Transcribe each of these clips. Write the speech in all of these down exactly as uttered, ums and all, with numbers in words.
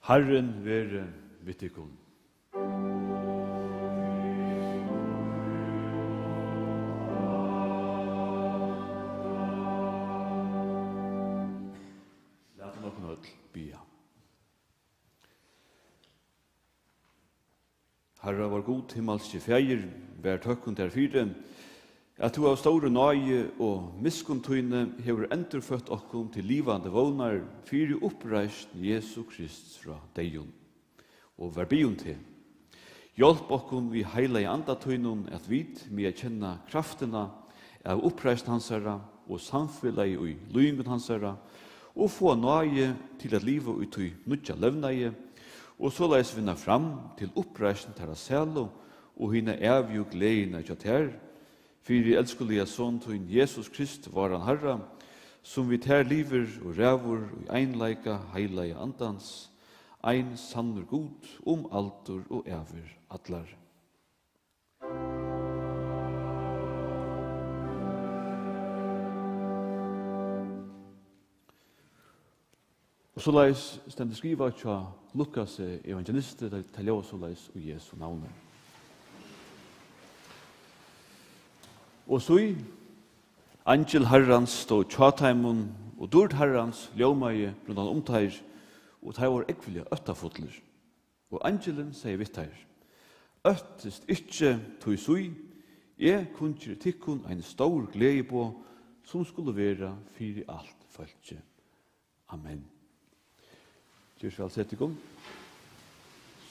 Harrin veri við tykkum. Lat okkum øll biðja. Harra, vor Gud, himmalski Faðir, vær tøkkum tær fyri, at tú av stóru náði og miskunn tíni hevur endurføtt okkum til livandi vónar fyri uppreisn Jesu Krists frá deyðum. Og vær biðjum teg, hjálp okkum við heilaga Anda tínum, at vit mega kenna kraftina av uppreisn hansara og samfelagið í líðingum hansara, og fáa náði til at liva í tí nýggja levnaði, og soleiðis vinna fram til uppreisn teirra sælu og hina ævigu gleðina hjá tær, fyri elskuliga Son tín, Jesus Krist, váran Harra, sum við tær livir og ræður í einleika Heilaga Andans, ein sannur Gud, um aldur og ævir allar. Og soleiðis stendur skrivað hjá Lukasi evangelisti, tað, tað ljóðar soleiðis í Jesu navni. Og sí, eingil Harrans stóð hjá teimum, og dýrd Harrans ljómaði rundan um teir, og teir vóru ógvuliga óttafullir. Og eingilin segði við teir: Óttist ikki, tí sí, eg kunngeri tykkum eini stór gleðiboð, sum skulu vera fyri alt fólkið. Amen. Ger so væl, set tykkum.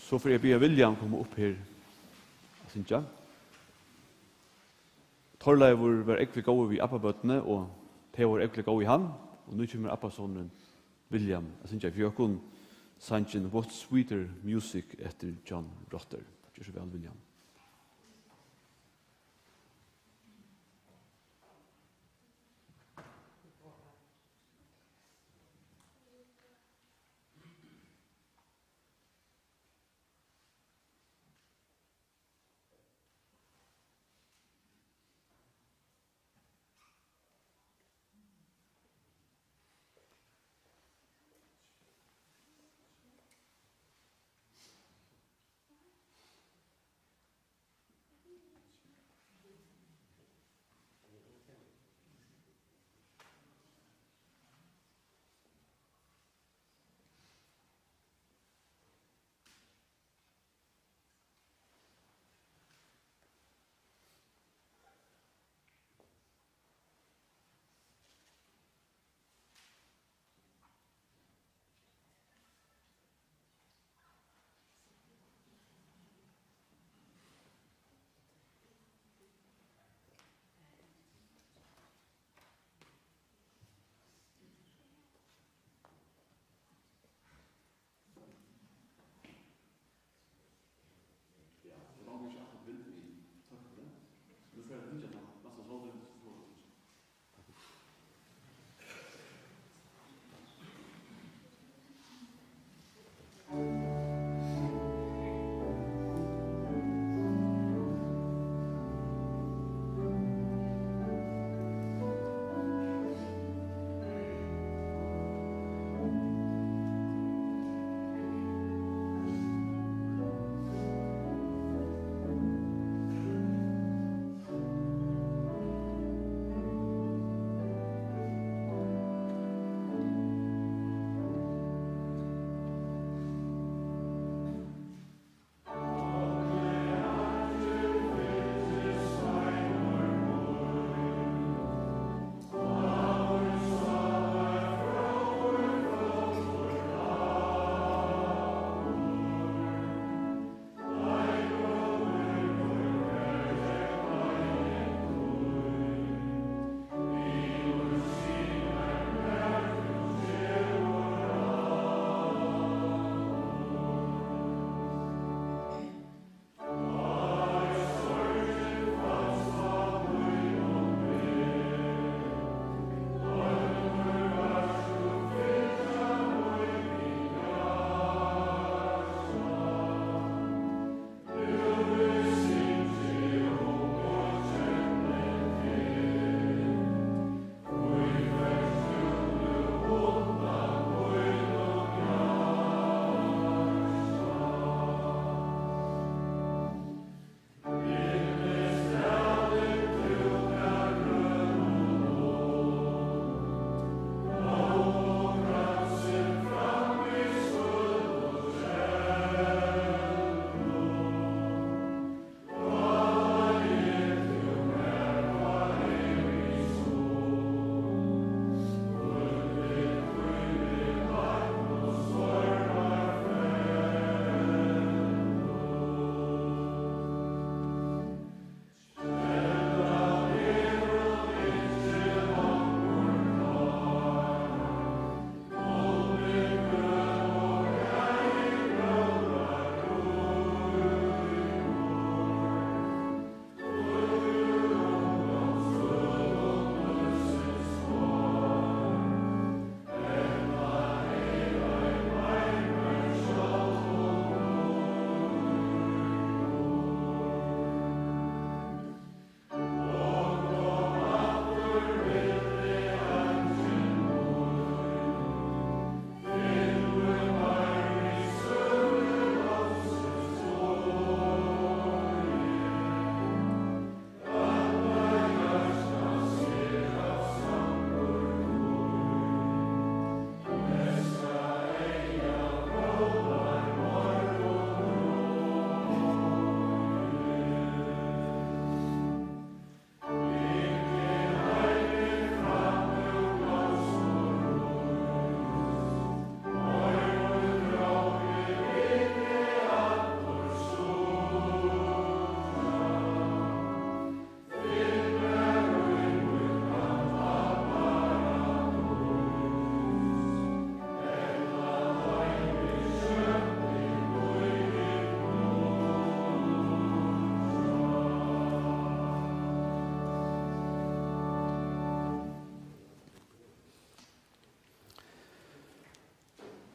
So fari eg at biðja William koma upp her at syngja. Torleifur var ógvuliga góður við abbabørnini, og tey vóru ógvuliga góð við hann, og nú kemur abbasonurin William at syngja fyri okkum sangin What Sweeter Music eftir John Rutter. Ger so væl, William.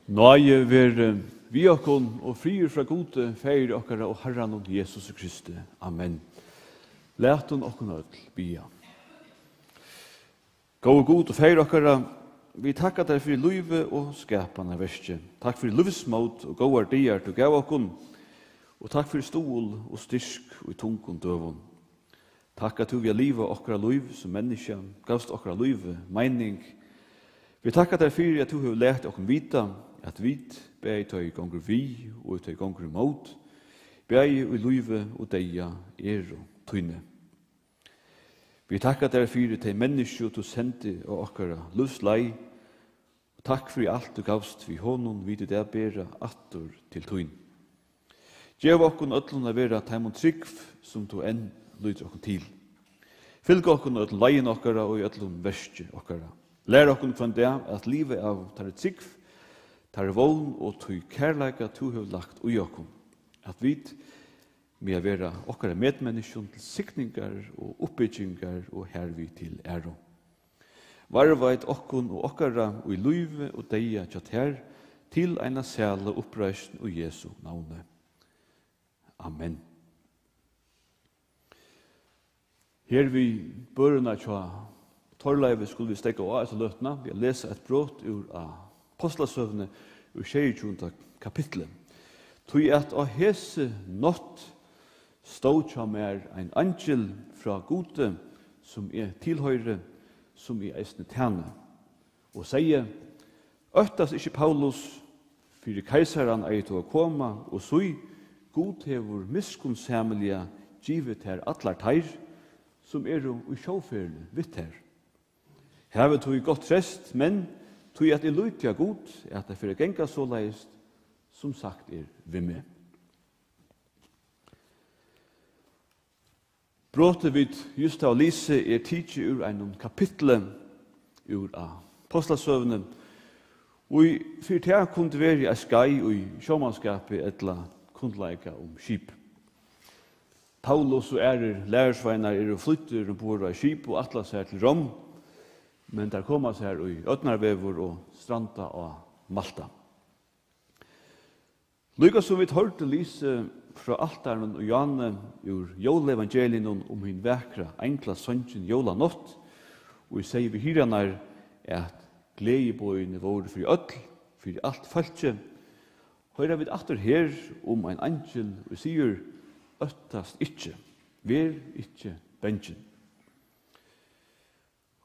Náði veri við okkum og friður frá Gudi, Faðir okkara og Harranum Jesusi Kristi. Amen. Latum okkum øll biðja. Góði Gud og Faðir okkara, vit takka tær fyri lívið og skapanarverkið. Takk fyri lívsmót og góðar dagar, tú gav okkum, og takk fyri stuðul og styrk í tungum døgum. Takk, at tú við at liva okkara lív sum menniskja, gavst okkara lívi meining. Vit takka tær fyri, at tú hevur latið okkum vita, at vit, bæði tá ið gongur við og tá ið gongur ímót, bæði í lívi og deyða eru tíni. Vit takka tær fyri tey menniskju, tú sendi á okkara lívsleið, og takk fyri alt, tú gavst við honum, vit í dag bera aftur til tín. Gev okkum øllum at vera teimum trúgv, sum tú enn lítur okkum til. Fylg okkum á øllum leiðum okkara og í øllum verki okkara. Lær okkum hvønn dag at liva av teirri trúgv, teirri vón og tí kærleika, tú hevur lagt í okkum, at vit mega vera okkara medmenniskjum til signingar og uppbyggingar og hervið til æru. Varðveit okkum og okkara í lívi og deyða hjá tær til eina sæla uppreisn í Jesu navni. Amen. Her við børuna hjá Torleivi skulu vit steðga á hesa løtuna við at lesa eitt brot úr Apostlasøguni, úr sjeyogtjúgunda kapitli. Tí at á hesi nátt stóð hjá mær ein eingil frá Gudi, sum eg tilhoyri, sum eg eisini tæni, og segði: Óttast ikki, Paulus, fyri keisaran eigur tú at koma, og sí, Gud hevur miskunnsamiliga givið tær allar teir, sum eru í sjóferðini við tær. Havi tí gott treyst, men tí at eg líti á Gud, at tað fer at ganga soleiðis, sum sagt er við meg. Brotið, vit júst hava lisið, er tikið úr einum kapitli úr Apostlasøguni, ið fyri tað kundi verið eitt skeið í sjómanskapi ella kunnleika um skip. Paulus og aðrir lærisveinar eru flýddir umborð á skip og ætla sær til Rom, men teir koma sær í ódnarveður og stranda á Malta. Líka sum vit hoyrdu lisið frá altarinum í Johanne úr jólaevangeliinum um hin vakra einglasongin Jólanátt, ið segði við hirðarnar, at gleðiboðini vóru fyri øll, fyri alt fólkið, hoyra vit aftur her um ein eingil, ið sigur: Óttast ikki, ver ikki bangin.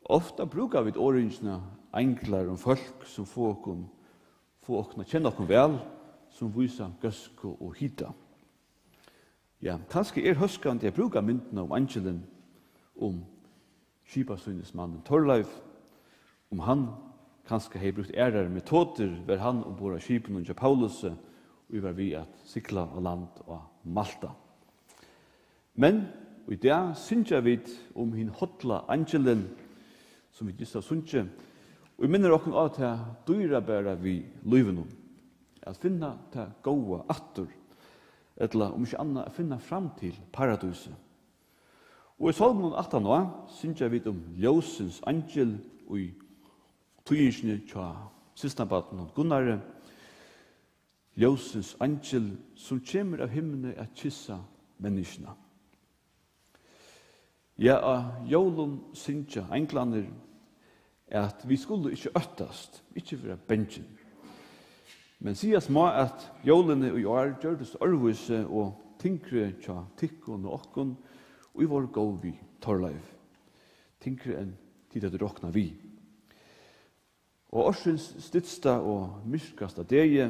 Ofta brúka vit orðingina einglar um fólk, sum fáa okkum, fáa okkum at kenna okkum væl, sum vísa góðsku og hita. Ja, kanska er hóskandi at brúka myndina um eingilin, um skipasýnismannin Torleiv, um hann kanska hevði brúkt aðrar metodir, var hann umborð á skipinum hjá Paulusi, ið var við at sigla á land á Malta. Men í dag syngja vit um hin holla eingilin, sum vit júst hava sungið, og minnir okkum á tað dýrabara við lívinum, at finna tað góða aftur, ella um ikki annað, at finna fram til paradísið. Og í sálminum aftaná syngja vit um ljósins eingil í týðingini hjá systkinabarninum Gunnari, ljósins eingil, sum kemur av himni at kyssa menniskjuna. Ja, á jólum syngja einglarnir, at vit skulu ikki óttast, ikki vera bangin. Men sigast má, at jólini í ár gjørdust øðrvísi og tyngri hjá tykkum og okkum, ið vóru góð við Torleiv. Tyngri enn tit høvdu roknað við. Og ársins stytsta og myrkasta degi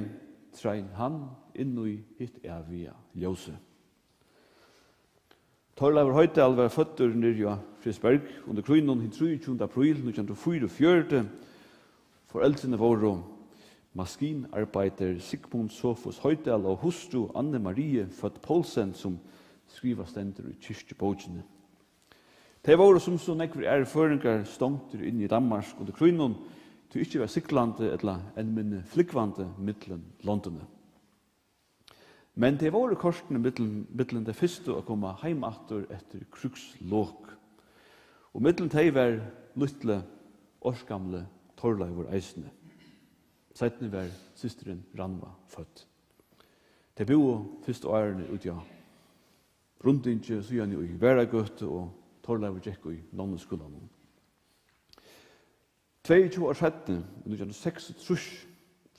trein hann inn í hitt æviga ljósið. Torleivur Hoydal var føddur niðri á Frederiksberg undir krígnum hin trýogtjúgunda apríl nítjan hundrað og fýraogfjøruti. Foreldrini vóru maskinarbeider Sigmund Sophus Hoydal og hustru Anne Marie, fødd Poulsen, sum skrivað stendur í kirkjubókini. Tey vóru, sum so nógvir aðrir føroyingar, stongdir inni í Danmark undir krígnum, tí ikki var siglandi ella enn minni flúgvandi millum londini. Men tey vóru kortini millum, millum tey fyrstu at koma heim aftur eftir krígslok. Og millum tey var lítli, árgamli Torleivur eisini. Seinni varð systirin Rannvá fødd. Tey búðu fyrstu árini úti á Rundingi, síðani í Varðagøtu, og Torleivur gekk í nonnuskúlanum. Tveyogtjúgu ár seinni, í nítjan hundrað og seksogtrýss,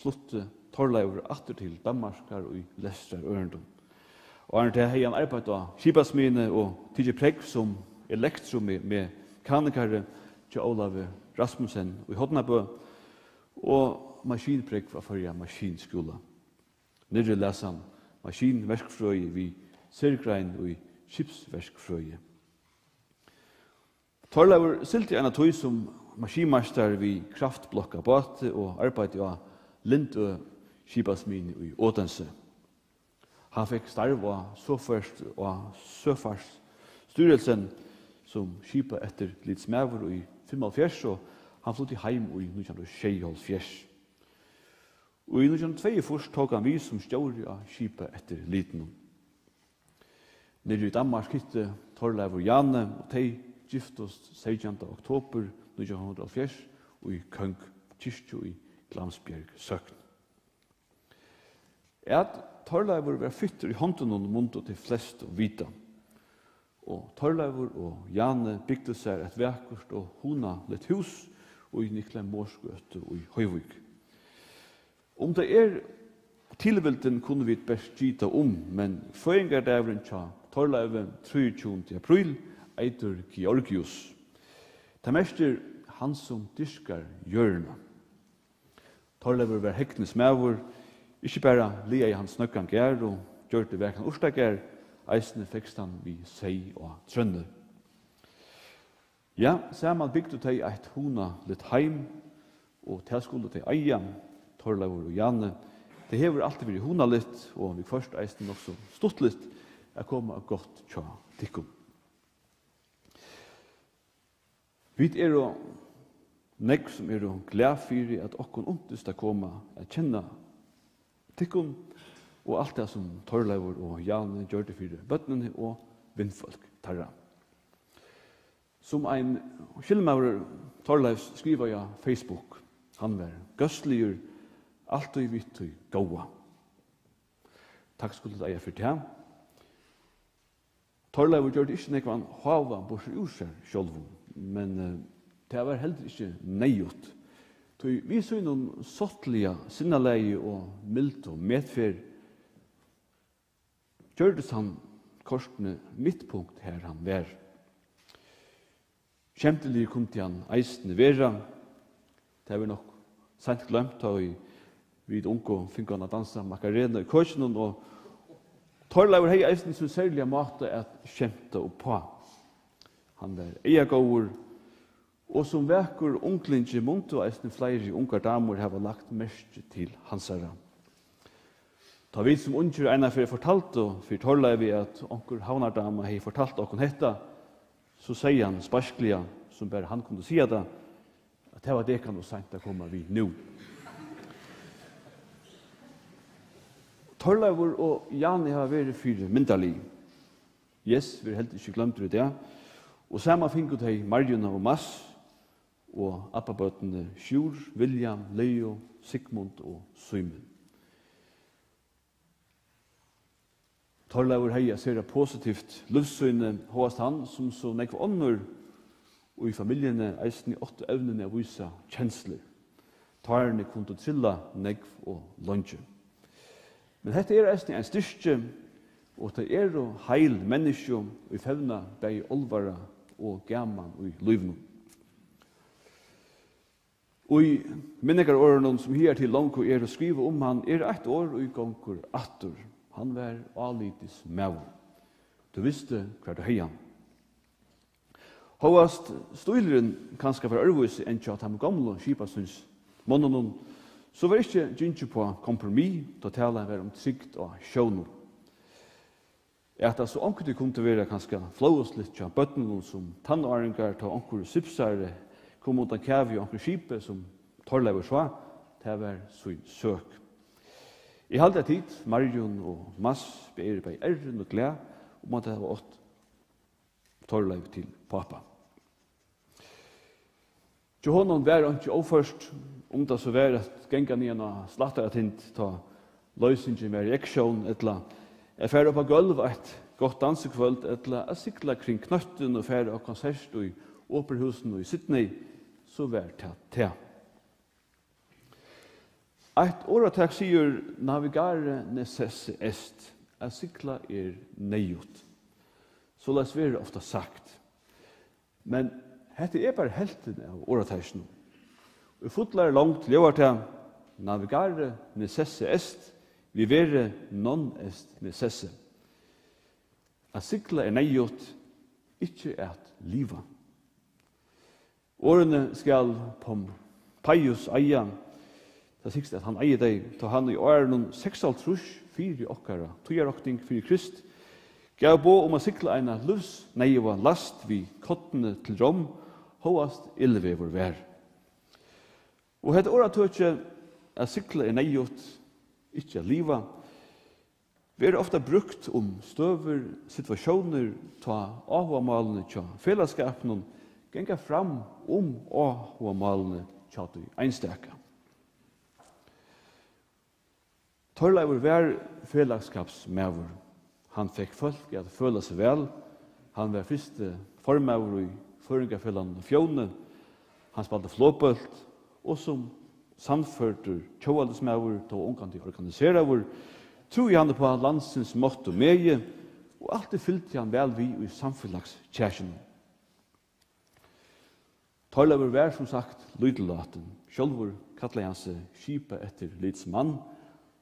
flutti Torleivur aftur til Danmarkar í lestrarørindum. Áðrenn tað hevði hann arbeitt á skipasmiðjuni og tikið prógv sum elektromehanikari hjá Ólavi Rasmussen í Hornabø og maskinprógv á Føroya Maskinskúla. Niðri las hann maskinverkfrøði við sergrein í skipsverkfrøði. Torleivur sigldi eina tíð sum maskinmeistari við kraftblokkabáti og arbeiddi á Lindø skipasmiðjuni í Odense. Hann fekk starv á Søfart-, á Søfartsstyrelsen sum skipaeftirlitsmaður í fimmoghálvfjerðs, og hann flutti heim í nítjan hundrað og sjeyoghálvfjerðs. Og í nítjan hundrað og tveyogfýrs tók hann við sum stjóri á skipaeftirlitinum. Niðri í Danmark hitti Torleivur Jane, og tey giftust seytjanda oktober nítjan hundrað og hálvfjerðs í Køng kirkju í Glamsbjerg sókn. At Torleivur var fittur í hondunum, mundu tey flestu vita. Og Torleivur og Jane bygdu sær eitt vakurt og hugnaligt hús í Nikolai Mohrs gøtu í Hoyvík. Um tað er tilvildin, kunnu vit bert gita um, men føðingardagurin hjá Torleivi, trýogtjúgunda apríl, eitur Georgius. Tað merkir: hann sum dyrkar jørðina. Torleivur var hegnismaður. Ikki bara lagaði hann snøggan garð og gjørdi vakran urtagarð, eisini fekst hann við seyð á trøðni. Ja, saman bygdu tey eitt hugnaligt heim, og tað skulu tey eiga, Torleivur og Jane. Tað hevur altíð verið hugnaligt og viðhvørt eisini nokk so stuttligt at koma á gátt hjá tykkum. Vit eru nógv, sum eru glað fyri, at okkum untist at koma at kenna tykkum og alt tað, sum Torleivur og Jane gjørdu fyri børnini og vinfólk teirra. Sum ein skilnaður Torleivs skrivaði á Facebook: hann var góðsligur, altíð við tí góða. Takk skulu tit eiga fyri tað. Torleivur gjørdi ikki nógvan háva burtur úr sær sjálvum, men, eh, tað var heldur ikki neyðugt, tí við sínum sáttliga sinnalagi og mildu metferð gjørdist hann kortini midtpunkt, har hann var. Skemtiligur kundi hann eisini vera. Tað verður nokk seint gloymt, tá ið vit ungu fingu hann at dansa Macarena í køkinum, og Torleivur hevði eisini sín serliga máta at skemta uppá. Hann var eygagóður, og sum vakur unglingi mundu eisini fleiri ungar damur hava lagt merki til hansara. Tá vit sum ungir einaferð fortaldu fyri Torleivi, at onkur havnardama hevði fortalt okkum hetta, so segði hann speiskliga, sum bara hann kundi siga tað, at tað var dekan ov seint at koma við nú. Torleivur og Jane hava verið fyrimyndarlig. Jes verður heldur ikki gloymdur í dag, og saman fingu tey Marjuna og Mads og abbabørnini Sjúrð, William, Leo, Sigmund og Símun. Torleivur hevði eitt sera positivt lívssýni, hóast hann, sum so nógv onnur í familjuni, eisini átti evnini at vísa kenslur. Tárini kundu trilla nógv og leingi. Men hetta er eisini ein styrki, og tey eru heil menniskju, ið fevna bæði álvara og gaman í lívinum. Í minningarorðunum, sum higartil longu eru skrivað um hann, er eitt orð, ið gongur aftur. Hann var álitis maður. Tú visti, hvar tú hevði hann. Hóast stílurin kanska var øðrvísi enn hjá teimum gomlu skipasmiðsmonnunum, so var ikki gingið upp á kompromiss, tá talan var um trygd á sjónum. At tað so onkuntíð kundi vera kanska flovisligt hjá børnunum sum tannáringar, tá onkur sipsari kom undan kavi á onkrum skipi, sum Torleivur sá, tað var sín søk. Eg haldi, at tit, Marjun og Mads, eru bæði errin og glað um at hava átt Torleiv til pápa. Hjá honum var einki óført, um tað so var at ganga niðan á Slættaratind, tá loysingin var í eygsjón, ella at fara upp á gólv eitt gott dansikvøld, ella at sigla kring knøttin og fara á konsert í Operuhúsinum í Sydney, so var tað tað. Eitt orðatak sigur: "Navigare necesse est", at sigla er neyðugt. Soleiðis verður ofta sagt. Men hetta er bara helvtin av orðatakinum. Í fullari longd ljóðar tað: "Navigare necesse est, vivere non est necesse." At sigla er neyðugt, ikki at liva. Orðini skal Pompeius eiga. Tað sigst, at hann eigur tey, tá hann í árunum seksoghálvtrýss fyri okkara tíðarrokning fyri Krist gav boð um at sigla eina lívsneyðuga last við korni til Rom, hóast illveður var. Og hetta orðatøkið, at sigla er neyðugt, ikki at liva, verður ofta brúkt um støður, situatiónir, tá áhugamálini hjá felagsskapinum ganga fram um áhugamálini hjá tí einstaka. Torleivur var felagsskapsmaður. Hann fekk fólk at føla seg væl. Hann var fyrsti formaður í Føroyingafelagnum á Fjóni. Hann spældi flogbólt og sum sannførdur tjóðveldismaður, tó ongantíð organiseraður, trúði hann upp á landsins mátt og megi, og altíð fylgdi hann væl við í samfelagskjakinum. Torleivur var, sum sagt, lítillátin. Sjálvur kallaði hann seg skipaeftirlitsmann,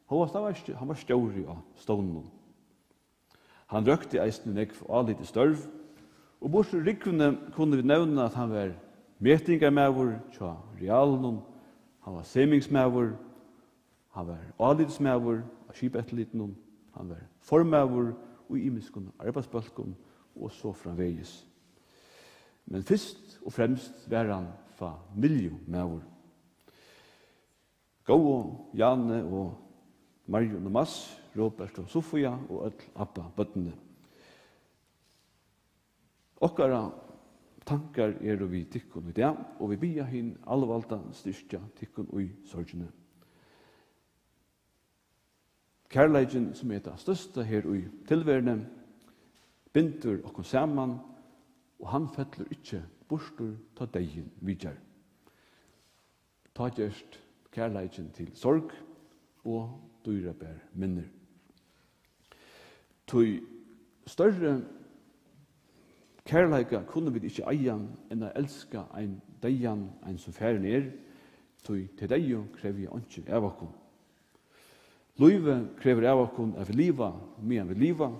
hóast hann var st-, hann var stjóri á stovninum. Hann røkti eisini nógv álitlig størv, og burtur úr rúgvuni kunnu vit nevna, at hann var metingarmaður hjá Realinum, hann var semingsmaður, hann var álitsmaður á skipaeftirlitinum, hann var formaður í ymiskum arbeiðsbólkum og so framvegis. Men fyrst og fremst var hann familjumaður. Góðu Jane og Marju og Mats, Robert og Sofía og øll abbabørnini. Okkara tankar eru við tykkum í dag, og vit biðja Hin Alvalda styrkja tykkum í sorgini. Kærleikin, sum er tað størsta her í tilveruni, bindur okkum saman, og hann fellur ikki burtur, tá deyðin vitjar. Tá gerst kærleikin til sorg og dýrabar minnir. Tí størri kærleika kunnu vit ikki eiga enn at elska ein deyðan, ein sum farin er, tí tey deyðu krevja einki av okkum. Lívið krevur av okkum, at vit liva, meðan vit liva,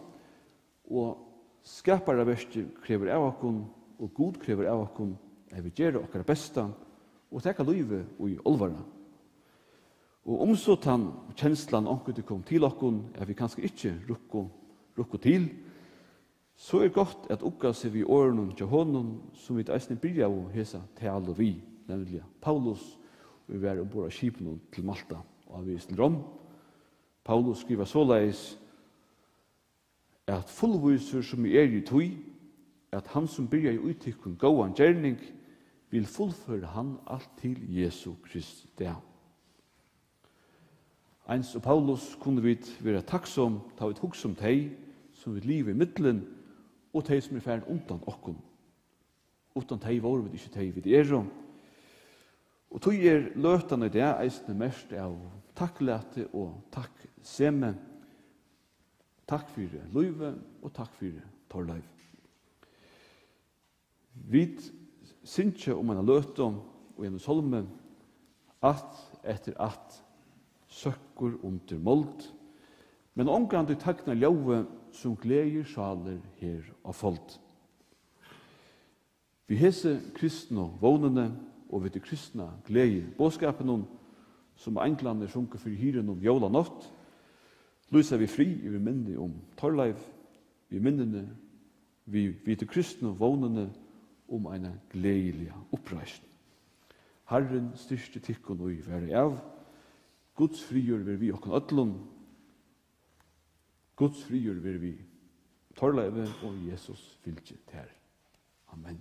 og skaparaverkið krevur av okkum, og Gud krevur av okkum, at vit gera okkara besta og taka lívið í álvara. Og um so tann kenslan onkuntíð kom til okkum, at vit kanska ikki rukku, rukku til, so er gott at ugga seg við orðunum hjá honum, sum vit eisini byrjaðu hesa talu við, nevniliga Paulus, ið var umborð á skipinum til Malta á veg til Rom. Paulus skrivar soleiðis, at fullvísur sum eg eri í tí, at hann, sum byrjaði í tykkum góðan gerning, vil fullføra hann alt til Jesu Krists dag. Eins og Paulus kunnu vit vera takksom, tá vit hugsa um tey, sum vit liva ímillum, og tey, sum eru farin undan okkum. Uttan tey vóru vit ikki tey, vit eru. Og tí er løtan í dag eisini merkt av takklæti og takksemi. Takk fyri lívið og takk fyri Torleiv. Vit syngja um eina løtu í einum sálmi: Ætt eftir ætt søkkur undir mold, men ongantíð tagnar ljóðið, sum gleðir sálir her á fold. Við hesi kristnu vónini og við tí kristna gleðiboðskapinum, sum einglarnir sungu fyri hirðunum jólanátt, lýsa vit frið yvir minni um Torleiv, við minnini, við, við tí kristnu vónini um eina gleðiliga uppreisn. Harrin styrki tykkum í varðaræð. Guds friður veri við okkum øllum. Guds friður veri við Torleivi, og Jesus fylgi tær. Amen.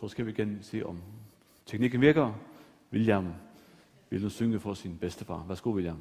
Så skal vi igen se, om teknikken virker. William vil nu synge for sin bedstefar. Værsgo, William.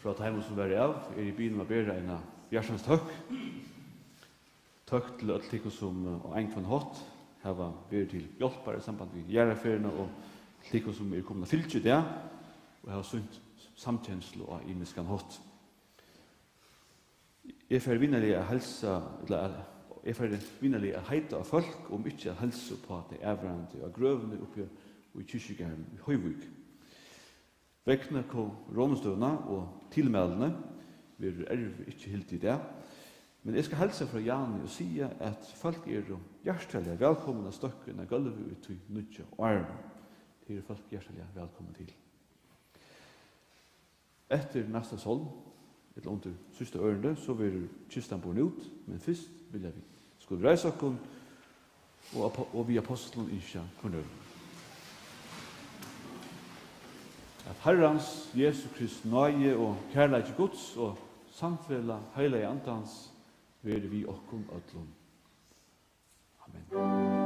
Frá teimum, sum vóru av, eri eg biðin um at bera eina hjartans tøkk. Tøkk til øll tykkum, sum, eh, á ein hvønn hátt hava verið til hjálpar í samband við jarðarferðina og Tykkum, sum eru komin at fylgja í dag og hava sýnt samkenslu á ymiskan hátt. Eg fari vinarliga at heilsa, ella at, eg fari vinarliga at heita á fólk, um ikki at heilsa upp á tey avvarðandi á grøvini uppi í kirkjugarðinum í Hoyvík. Vegna koronastøðuna og tilmælini verður ervið ikki hildið í dag, men eg skal heilsa frá Jani og siga, at fólk eru hjartaliga vælkomin at støkka inn á gólvið í tí nýggja árinum. Tað eru fólk hjartaliga vælkomin til. Eftir næsta sálm, ella undir síðsta ørindi, so verður kistan borin út, men fyrst vilja vit skulu reisa okkum og apo-, og við ápostlunum ynskja hvørjum øðrum, at Harrans Jesu Krists náði og kærleiki Guds og samfelag Heilaga Andans verði við okkum øllum. Amen.